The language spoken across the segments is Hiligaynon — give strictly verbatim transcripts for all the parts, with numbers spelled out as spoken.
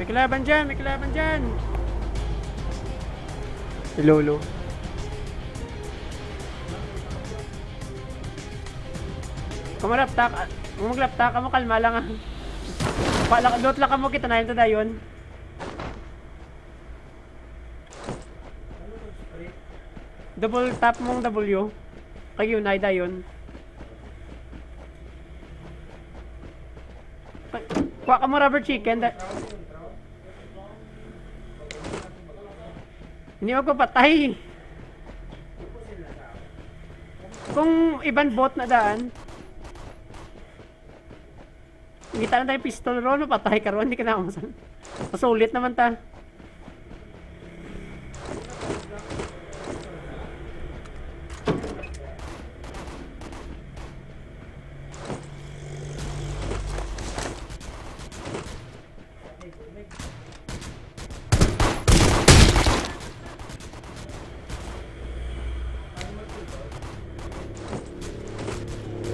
May kalaban dyan, may kalaban dyan. Hello, hello. Kung malaptak, ah, kung maglaptak, kamo kalma lang, ah. Pa, la-, loot lang kamo, kita na yun, ta dayon. Double tap mong W. Kag yun, ay dayon. Kuha ka mo rubber chicken. Da- Hindi magpapatay. Kung iban bot na daan. Kita na tayo pistol ron, mapatay ka ron, hindi ka na umasan. Masulit naman ta.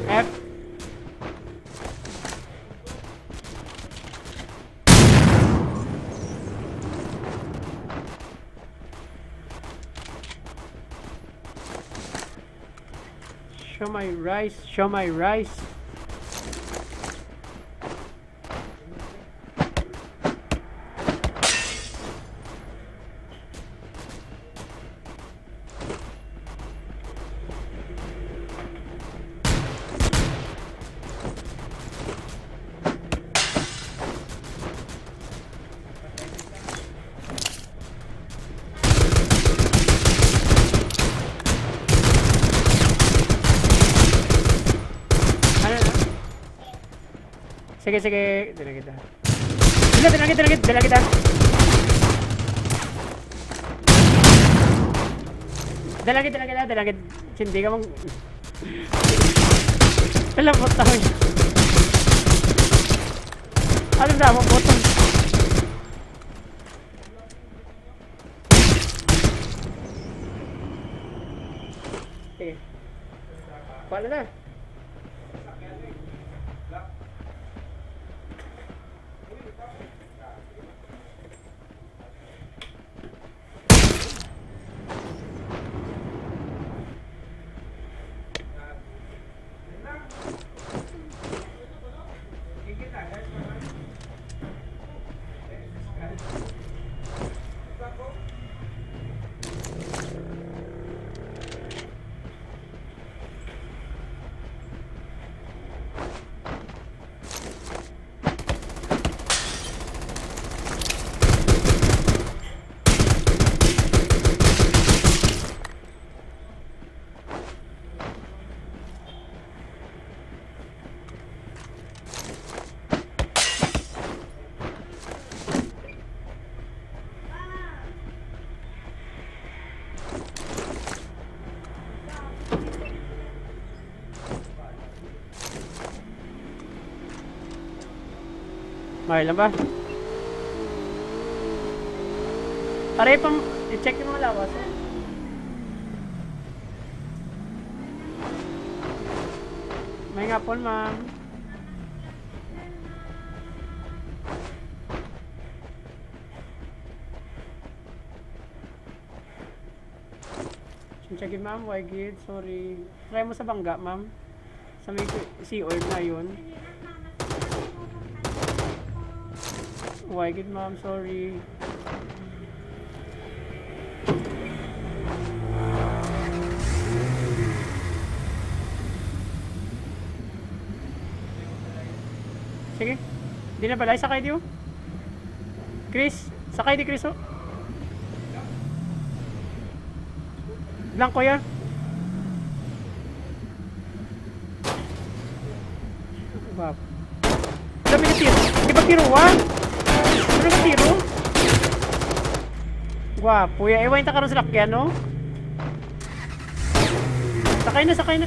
F. Show my rice, show my rice. Ano na? Sige, sige. Dala kita. Dala, dala kita, dala kita, dala kita. Dala kita, dala kita, dala kita. Hindi ka mang-, alam mo, tawag. Alam na mo, botong. Sige. Wala na. May lang ba? Pare, pam-, i-check yung mga lawas, eh. May ngapon, ma'am. Sinsya gid, ma'am. Why gid? Sorry. Try mo sa bangga, ma'am. Sa may C R na yun. Why gid, ma'am? Sorry. Sige. Di na pala. Isa kayo, di, oh. Chris, sakay di, Chris, oh. Blanco yan. Bab. Sabi ka tiro. Di ba tiro, ah? Ano ka tiro? Gwapo, ya. Ewan ta karon sa lakyan, no? Sakay na, sakay na.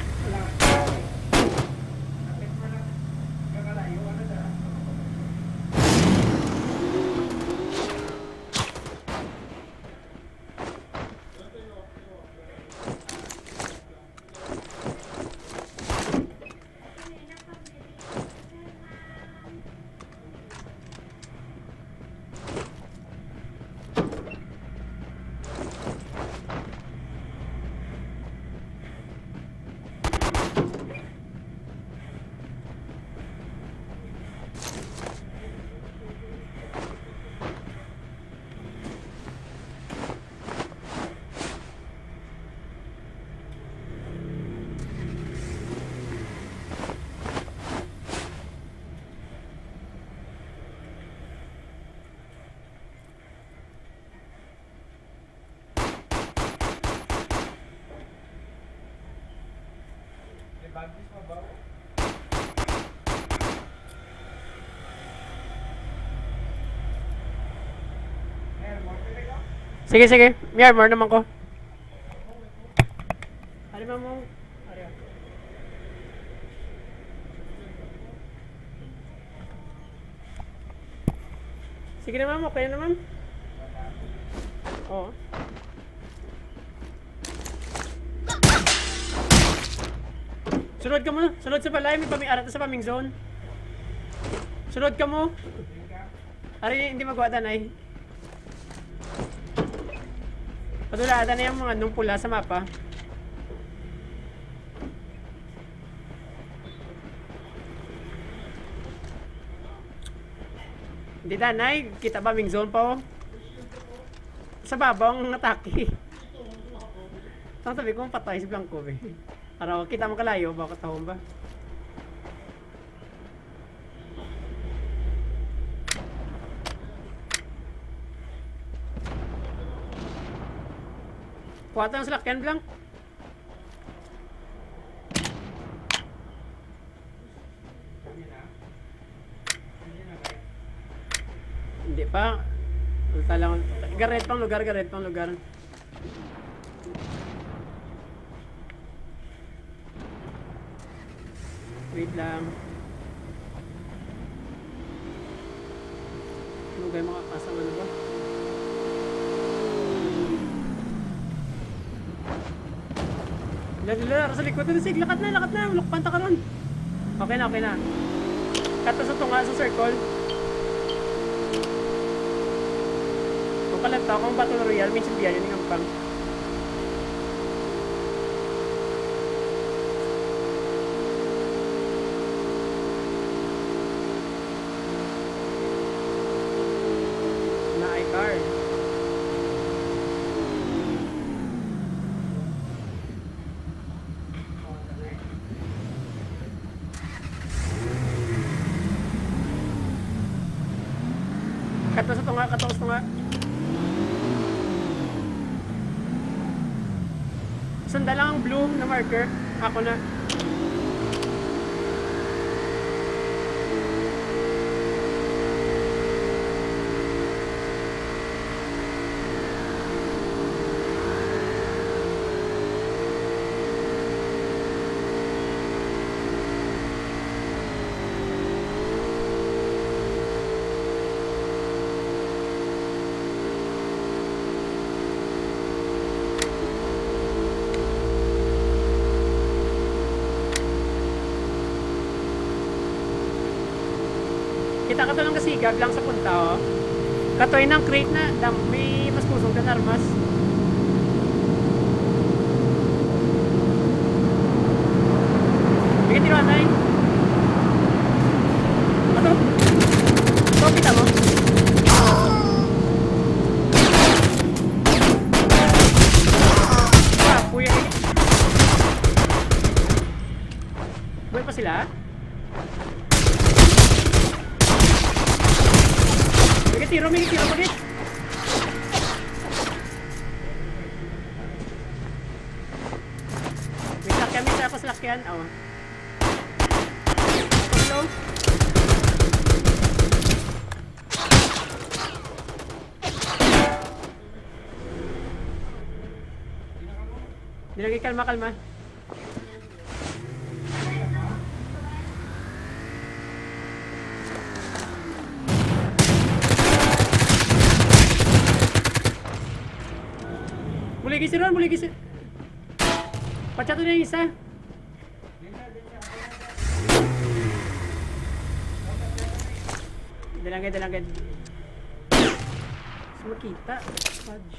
Sige, sige. May armor naman ko. Ari, ma'am, mo. Ari, ah. Sige na, ma'am. Okay na, ma'am. Oo. Sulod ka mo. Sulod sa balay. May pami-, arat sa paming zone. Sulod ka mo. Ari, hindi magwa, Danay. Padula ata na yung mga nung pula sa mapa. Hindi, Danay. Kita ba ming zone pa, oh? Sa babaw ang atake. Ang sabi ko, patay si Blanco, eh. Araw, kita mo kalayo ba? Katahom ba? Kuha tayo ng salakyan, Blang. Hindi pa. Ulta lang. Garet pang lugar, garet pang lugar. Wait lang. Ano ba yung mga kasang ano ba? Dila, dila, sa likod na, sige, lakat na, lakat na, lukpan ta karon. Okay na, okay na. Kato sa tunga sa circle. Kung kalantaw kang Battle Royale, minsan biya yun yung ampang. Naay car. Kato sa tunga, kato sa tunga. Sanda lang ang blue na marker. Ako na. Kita ka to lang kasigag lang sa punta, oh. Katoy nang crate na, dam-, may mas kusog ka na armas. Sige, tiro, anay. Ato. Ito, kita mo? Ah, kuya, eh. Buhay pa sila? May tiro, may tiro, may. May salakyan, may isa pa salakyan. Oh. Hello? Di lagi, kalma, kalma. Muligi si Ron, muligi si. Patsa to na yung isa. Dalangay, dalangay. Sa makita. Fudge.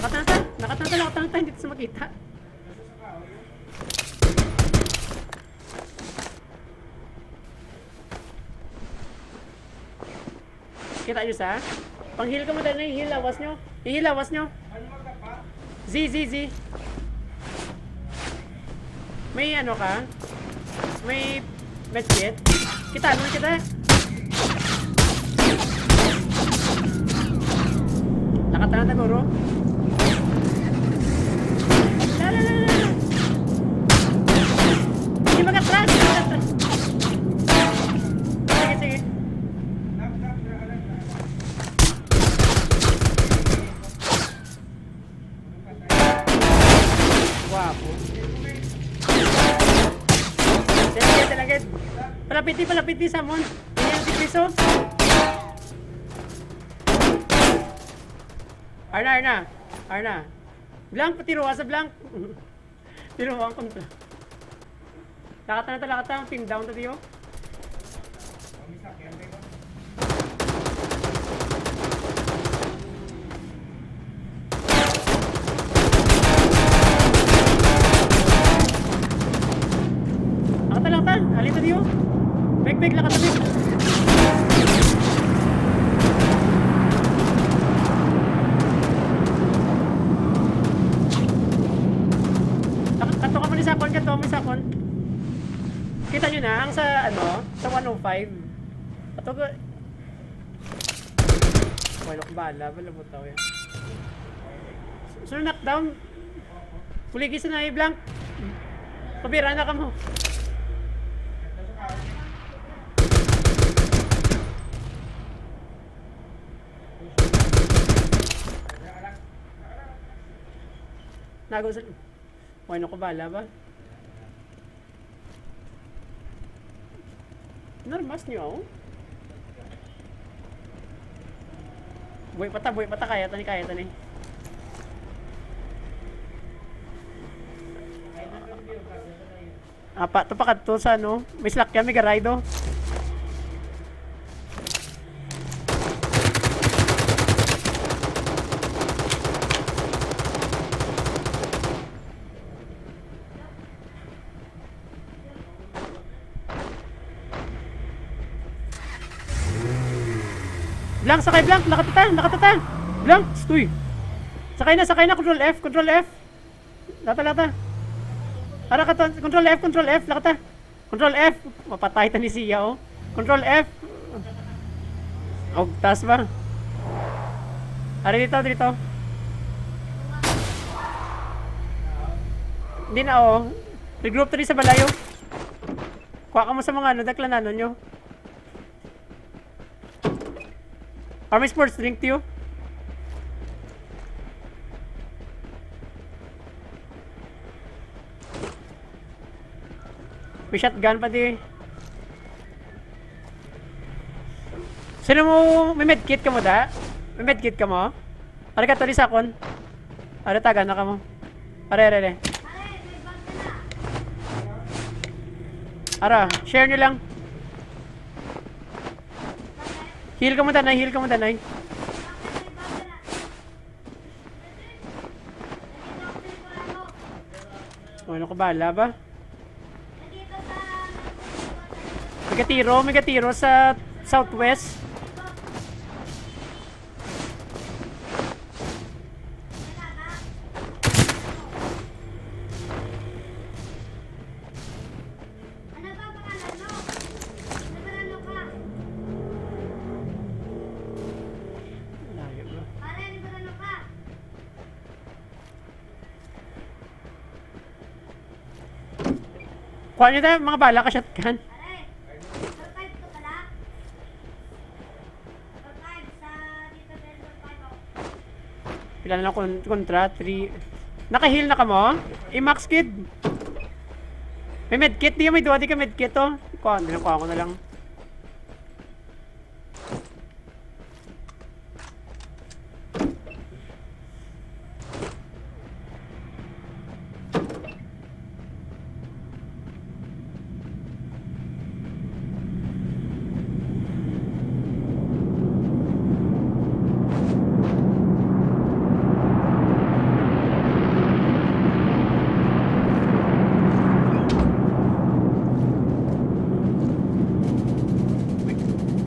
Nakatantan, nakatantan, nakatantan, dito sa makita. Kita nyo sa? Pang-heal ka mo dali, heal, lawas nyo. I-heal, lawas nyo. Z, Z, Z. May ano ka? May medkit? Kita mo kita. Nakatanan na guro. La, la, la, Lapit ni, palapit ni, Samon. Ayan, si Chris, oh. Arna, Arna. Arna. Blank, patiro, asa Blank? Tiro mo ang kontra. Lakatan na ta, lakatan. Pin down ta, Dio. Lakatan, lakatan. Alita, Dio. Big, big, lakatan, big. Kat-, kato ka mo ni Sakon, kato mo ni Sakon. Kita nyo na, ang sa, ano, sa one oh five. Kato ka. Wala ko bala, bala mo tao yan. Sunod knockdown. Kuligi sa nai blank. Pabira na ka mo. Nago sa... Wala ko bala ba? Normas niyo, oh. Buhi pa ta, buhi pa ta, kaya ta ni, kaya ta ni. Apa, to pa kadto sa, ano, may salakyan, may garay do. Blank, sakay, Blank. Lakata, lakata. Blank, stoy. Sakay na, sakay na. Control F, control F. Lata, lata. Ara ka to. Control F, control F. Lakata. Control F. Mapatay ta ni siya, oh. Control F. Og tas ba? Ari dito, dito. Hindi na, oh. Regroup ta di sa balayo. Kuha ka mo sa mga ano, daklananon nyo. Army sports drink to you. May shotgun pa di. Sino mo, may medkit ka mo da? May medkit ka mo? Ari ka to, di sakon. Ari, tagan na ka mo. Ari, ari, ari. Ara, share nyo lang. Heal ka mo, danay. Heal ka mo, danay. Ano ko bala ba? May gatiro, may gatiro sa southwest. Ano ba ang pangalan mo? Nagbarano ka? Layo, bro. Pare, nagbarano ka? Kuha niyo tayo, mga bala ka shotgun. Pare, number five ka pala. Pila na lang kon-, kontra? Three. Naka-heal na ka mo? I-max kid. May medkit, di may duwa, di ka medkit, oh. Kuha, di na, kuha ko na lang.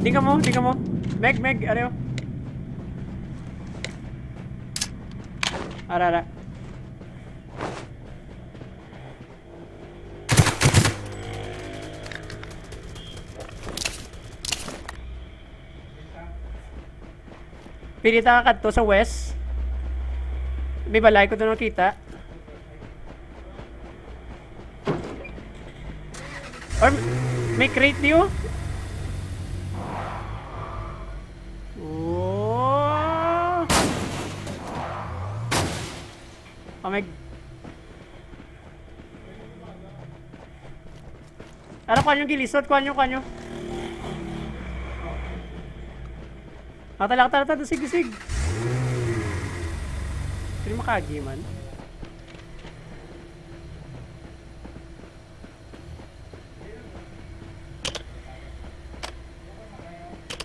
Di ka mo, di ka mo. Meg, Meg, areo. Ara, ara. Pili ta kadto sa west. May balay ko doon nakita. Or may crate niyo? Oh! Oh, may Ara, kuha nyo gilisod, kuha nyo, kuha nyo. Tara, tara, tara, tara, sige, sige. Pero makagi man.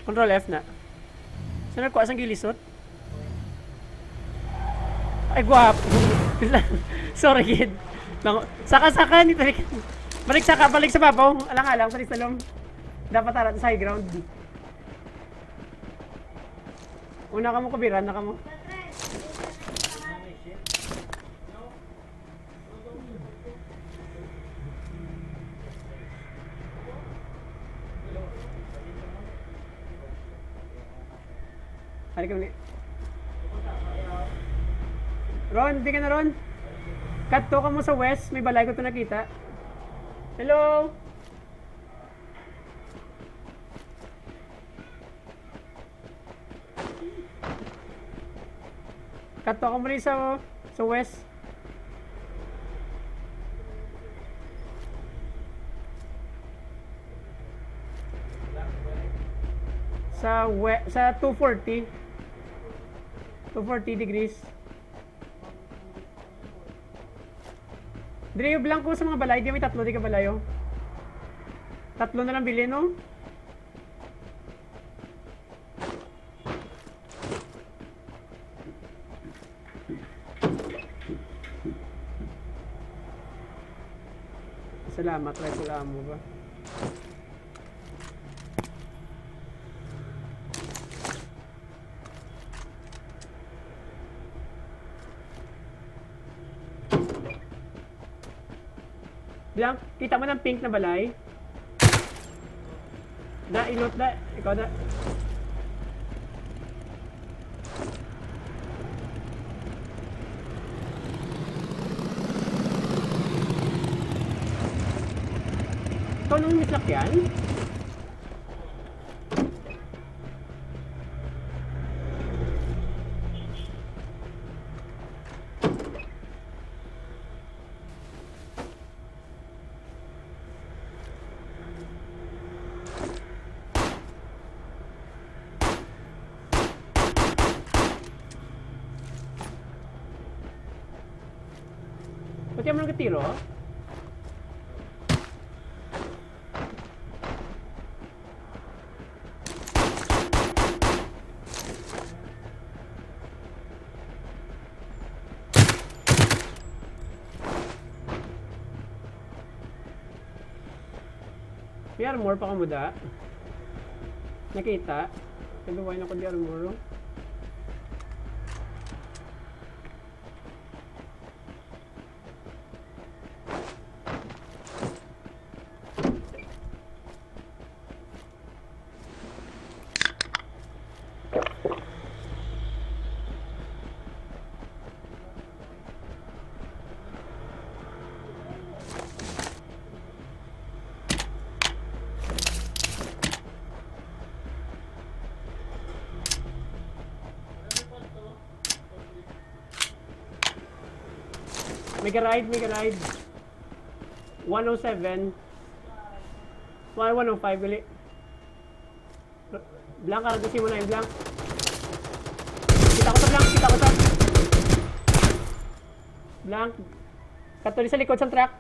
Control F na. Saan nagkuha sang gilisot? Ay, guwapo. Sorry, kid. Nang-, saka, saka, ni balik. Balik, saka, balik sa babaw. Alang-alang, balik sa lom. Dapat arat sa high ground. Una ka mo, kubiran na ka mo. Hari kami. Ron, di ka na, Ron? Kadto ka mo sa west, may balay ko to nakita. Hello? Kato ako muli sa, sa west. Sa we-, sa two forty. Two forty degrees. Diri, blanco sa mga balay. Di may tatlo, di ka balay, oh. Tatlo na lang bilin, no? Salamat, Ray, salamat ba? Bilang, kita mo ng pink na balay? Da, ilot da. Ikaw da. Ikaw nung mislak yan? Pati mo nagtiro? May armor pa kamo da? Nakita? Kaluway na ko di armor, oh. Mega ride, mega ride. One oh seven. One, one oh five, gali. Blank, arang kasi mo na yung blank. Kita ko sa blank, kita ko sa blank. Katuli sa likod sa truck.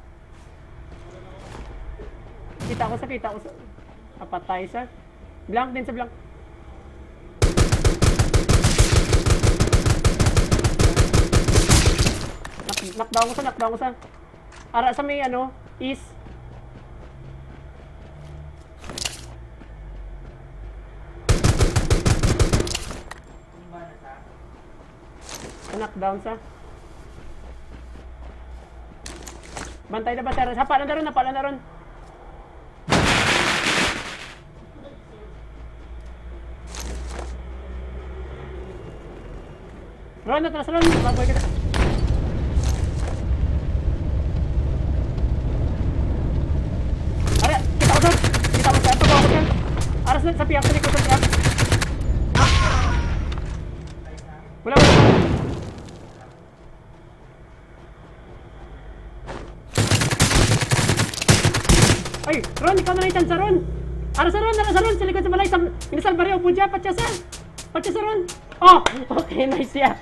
Kita ko sa, kita ko sa. Apatay sa. Blank din sa blank. Knock-, knockdown ko sa, knockdown ko sa. Ara sa may, ano, east. Knockdown sa. Bantay na, bantay na. Sapa na daron, sapa na daron. Ron, atras, Ron. Baboy ka na. Ara, kita ko, sir. Kita ko, sir. Kita ko, sir. Aras na sa piyang, sa likod sa piyang. Wala, wala. Ay, Ron, ikaw na lang itansya, Ron. Ara sa Ron, ara sa Ron, sa likod sa balay, sa, ini sa baryo, Budya, patya sa. Patya sa Ron. Oh, okay na siya.